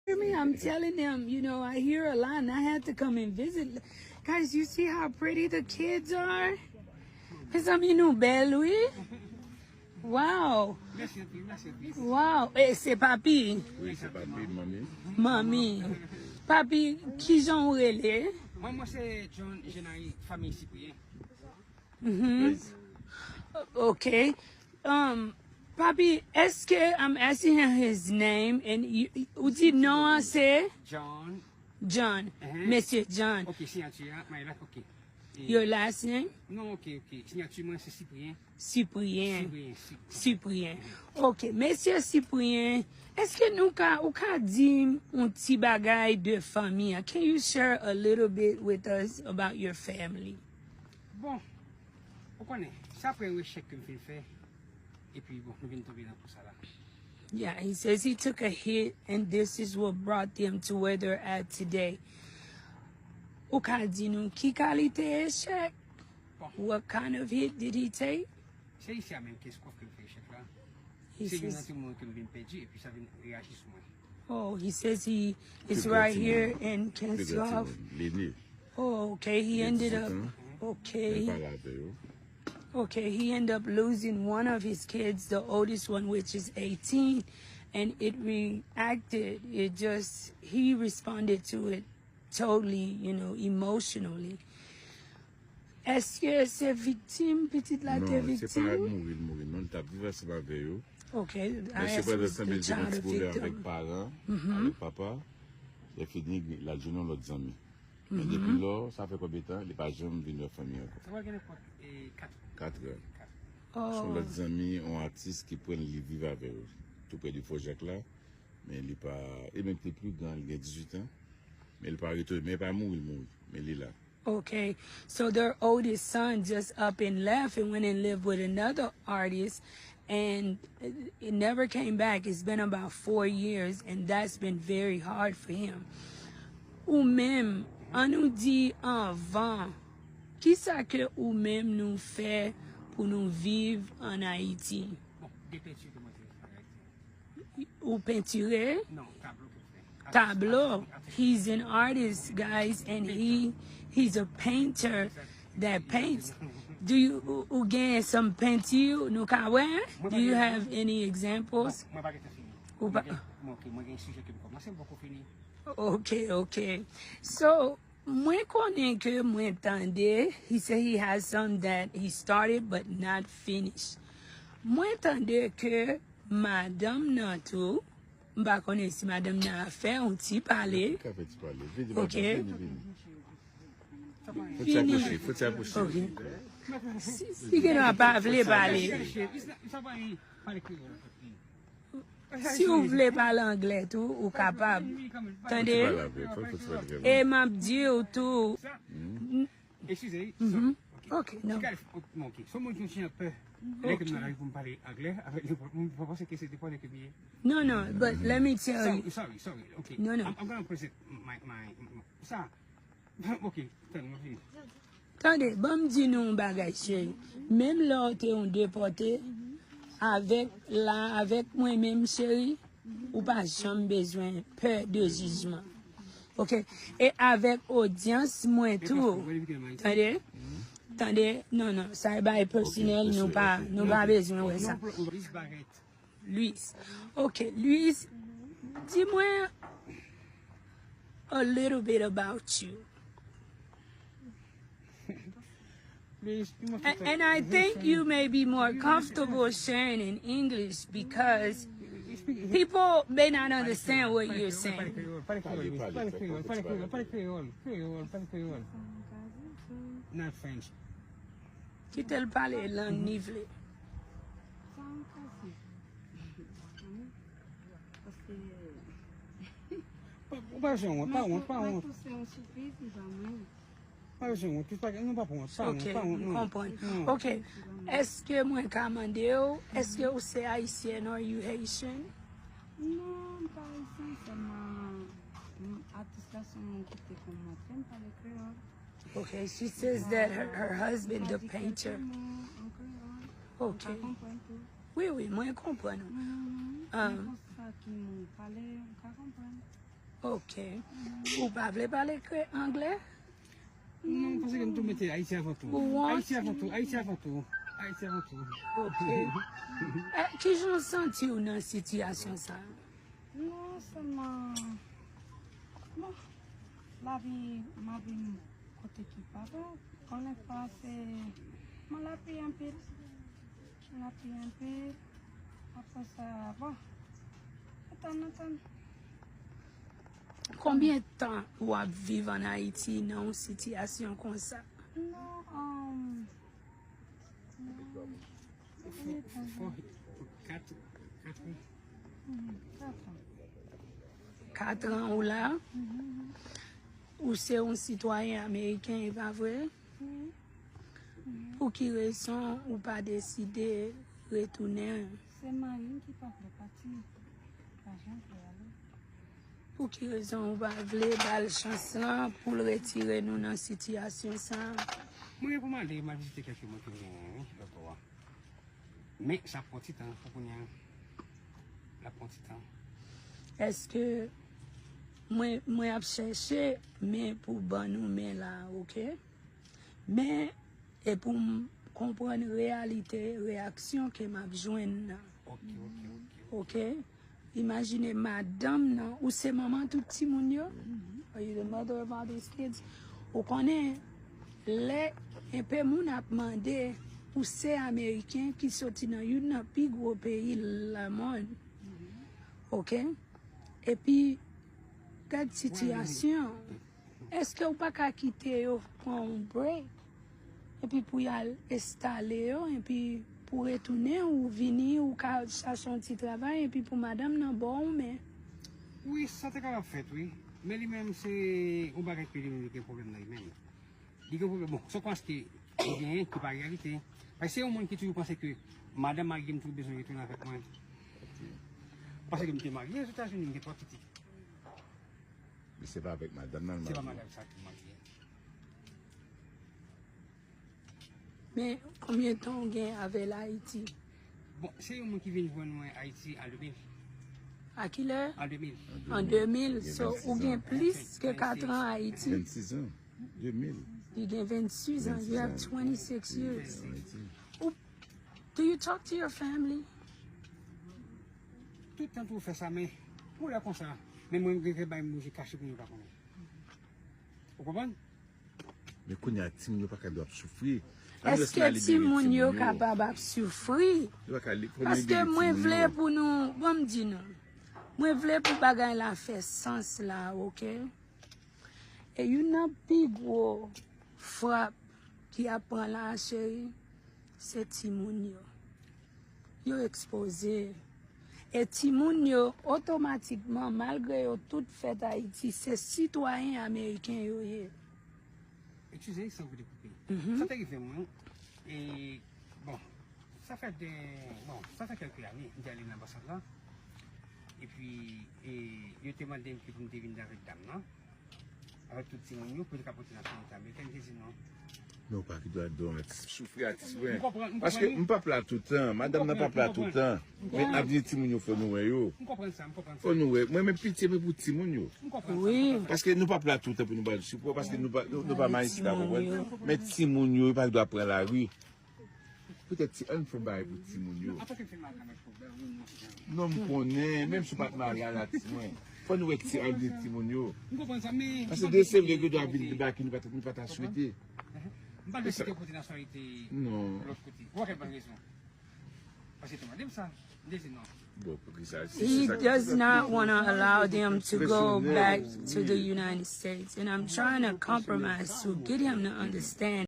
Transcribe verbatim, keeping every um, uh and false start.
Hear me? I'm telling them, you know, I hear a lot and I had to come and visit. Guys, you see how pretty the kids are? Mezanmi, nou bèl, wi. Wow. Mèsi anpil, mèsi anpil. Wow. E se papi? Wi, se papi, manmi. Manmi. Papi, kijan w rele? Mwen, mwen se John Jenay, fanmi Cyprien. Mhm. Ok. Um, papi, èske, I'm asking him his name, and you, ou di non an se? John. John. Mesye John. Ok, siyati a, my last, ok. Your last name? Non, ok, ok. Siyati mwen se Cyprien. Cyprien. Cyprien, Cyprien. Ok, mesye Cyprien, èske nou ka, ou ka di m yon ti bagay de fanmi an? Can you share a little bit with us about your family? Bon, ou konnen, se apre yon echèk ke m fin fè, epi bon, nou vin tonbe nan pou sa la. Yeah, he says he took a hit and this is what brought them to where they're at today. Ou ka di nou ki kalite echèk? Bon. What kind of hit did he take? Se isi a menm ke Kenskòf ke m fè echèk la. Se youn nan timoun ke m vin pèdi, epi sa vin reyaji sou mwen. Oh, he says he is right here in Kenskòf. Oh, okay, he ended up, okay. Okay, he ended up losing one of his kids, the oldest one, which is eighteen, and it reacted, it just, he responded to it totally, you know, emotionally. Èske se viktim, pitit la te viktim? Non, se pa mouri l mouri, non, li t ap viv ansanm avè yo. Ok, men sepandan, sanble li te gen ti pwoblèm avèk paran, avèk papa. Lè fini, l al jwenn yon lòt zanmi. Men depi lò, sa fè konbyen tan, li pa janm vin wè fanmi ankò. Sa pral gen nenpòt, e, kat an. Kat an. Se yon lòt zanmi, yon atis ki pran l, li viv avè yo, tou prè de Fò Jak la. Men li pa, e menm te pli gran, li gen dizuit an. Men li pa retounen, men li pa mouri, l mouri. Men li la. Okay, so their oldest son just up and left and went and lived with another artist and it never came back. It's been about four years and that's been very hard for him. Ou menm, an nou di anvan, kisa ke ou menm nou fè pou nou viv an Ayiti? Bon, de penti ke mwen te fè. Ou pentire? Non, tablo ke m fè. Tablo. He's an artist, guys, and he he's a painter that paints. Do you, ou, ou gen some penti nou ka wè? Do you have any examples? Mwen pa gentan fini. Ou pa... Mwen gen, ok, mwen gen sijè ke m kòmanse, m poko fini. Ok, ok. So, mwen konnen ke mwen tande, he said he has some that he started but not finished. Mwen tande ke madanm nan tou, m pa konnen si madanm nan ap fè yon ti pale. Li ka fè ti pale. Vini, ok, madanm, vini, vini. Fò ti apwoche, fò ti apwoche. Ok. Si, si gen dwa pa vle pale. Si w vle pale anglè tou, ou kapab. Tande? E m ap di w tou. Eskize, wi. Ok, non. Ok, so moun ki yon ti jan pè. Lè ke m nan lari pou m pale anglè avèk nenpòt moun, m pa panse ke se de pale ke m ye. No, no, but let me tell you. Sorry, sorry, sorry. Ok. No, no. I'm, I'm gonna present my, my, my, sa. Ok, tande, m ap fini. Tande, ban m di nou yon bagay, cheri. Menm lè w te yon depòte, avèk la, avèk mwen menm, cheri, ou pa janm bezwen pè de jijman. Ok? E avèk odyans mwen tou. Tande? Tande? Non, non, sa e bagay pèsonèl, nou pa, nou pa bezwen wè sa. Luis. Ok, Luis, di mwen a little bit about you. And, and I think you may be more comfortable sharing in English because people may not understand what you're saying. Not French. Kite l pale lang ni vle. Sa m ka di. Paske ou pa bezwen wont, pa wont, pa wont. Mwen tou se yon sipriz li ba mwen. Pa bezwen wont, pa, nou pa pou wont, pa wont, pa wont, non. Ok, m konprann. Ok, èske mwen ka mande w, èske ou se ayisyèn, are you Haitian? Non, m pa ayisyen, sèlman, m, atis la se yon moun ki te konn montre m pale kreyòl. Okay, she says that her, her husband, the painter. Okay. Wi, wi, mwen konprann ou. Um, sa ki moun pale, m ka konprann. Ok. Ou pa vle pale kre anglè? Non, paske m tou mete Ayiti avan tou. Ou wont? Ayiti avan tou, Ayiti avan tou, Ayiti avan tou. Ok. Eh, kijan w santi w nan sitiyasyon sa a? Non, sèlman, bon, lavi, m ap vin kote ki pa bon. Konnen fwa se, bon, lapli anpil. Lapli anpil. Apre sa, bon, nou tann, nou tann. Konbyen tan w ap viv ann Ayiti nan yon sitiyasyon konsa? Non, um, non. Fò, fò, kat, kat an. Mhm, kat an. Kat an ou la? Mhm. Ou se yon sitwayen ameriken, e pa vre? Wi. Mhm. Pou ki rezon ou pa deside retounen? Se mari m ki pa vle pati. Pa janm vle ale. Pou ki rezon ou pa vle ba l chans lan pou l retire nou nan sitiyasyon sa a? Mwen gen pou m ale, m al vizite kèk moun ke m genyen, wi, lòtbò a. Men sa pran ti tan, pou kounye a, l ap pran ti tan. Èske mwen, mwen ap chèche men pou ban nou men la, ok? Men, e pou m konprann reyalite reyaksyon ke m ap jwenn nan. Ok, ok, ok, ok. Ok? Imajine madanm nan, ou se manman tout timoun yo? Are you the mother of all these kids? Ou konnen, lè enpe moun ap mande, ou se Ameriken ki soti nan youn nan pi gwo peyi lemonn. Ok? Epi, gad sitiyasyon. Èske w pa ka kite yo pran yon break? Epi pou y al enstale yo, epi pou retounen, ou vini, ou ka chache yon ti travay, epi pou madanm nan ba w men. Wi, sa te kapab fèt, wi. Men li menm, se yon bagay ke li menm li gen pwoblèm nan li menm. Li gen pwoblèm, bon, se yon konsyans ke li genyen, ki pa reyalite. Paske se yon moun ki toujou panse ke madanm marye m toujou bezwen retounen avèk mwen. Paske m te marye Ozetazini, m gen twa pitit. Men se pa avèk madanm nan l marye. Se pa madanm sa ki marye. Men, konbyen tan w gen avè l Ayiti? Bon, se yon moun ki vin jwenn mwen Ayiti an de mil. A kilè? An de mil. An de mil. So, ou gen plis ke kat an Ayiti. Vennsis an. De mil. Li gen vennsis an. You have twenty-six years. Ou, do you talk to your family? Tout tan tou fè sa, men pou lè konsa, men mwen gen ke bay moun kache pou yo pa konnen. Ou konprann? Men kounye a, timoun yo pa ka dwe ap soufri. Èske timoun yo kapab ap soufri? Paske mwen vle pou nou, bon, m di nou, mwen vle pou bagay la fè sans la, ok? E youn nan pi gwo frap ki ap pran la, cheri, se timoun yo. Yo ekspoze. E timoun yo, otomatikman, malgre yo tout fèt Ayiti, se sitwayen ameriken yo ye. Eskize, san koute koupe. Mhm. Sa te rive mwen, e, bon, sa fè de, bon, sa fè kèlke ane, m te ale nan anbasad la. Epi, e, yo te mande m ki pou m te vin avèk dam nan. Avèk tout timoun yo, pou yo te ka pote nasyonalite amerikèn, m te di non. Men w pa gen dwa dòmi, atis, soufri, atis mwen. M konprann, m konprann. Paske m p ap la toutan, madanm nan p ap la toutan. Men avni timoun yo, fò nou wè yo. M konprann sa, m konprann sa. Fò nou wè. Mwen menm pitye mwen pou timoun yo. M konprann sa, m konprann sa. Paske nou p ap la toutan pou nou ba yo sipò, paske nou pa, nou, nou pa mayisyen, ta konprann. Men timoun yo, yo pa dwe pran lari. Petèt se ann fè bagay pou timoun yo. Non, m konnen, menm si w pa t marye a la, ti mwen. Fò nou wè ti ann de timoun yo. M konprann sa, men paske de se vre ke dwa vin debake, nou pa ta, nou pa ta swete. M pa vle site kote nasyonalite lòt kote. Pou kèl bon rezon? Paske te mande m sa. M te di non. Bon, pou ki sa? He does not want to allow them to go back to the United States. And I'm trying to compromise to get him to understand.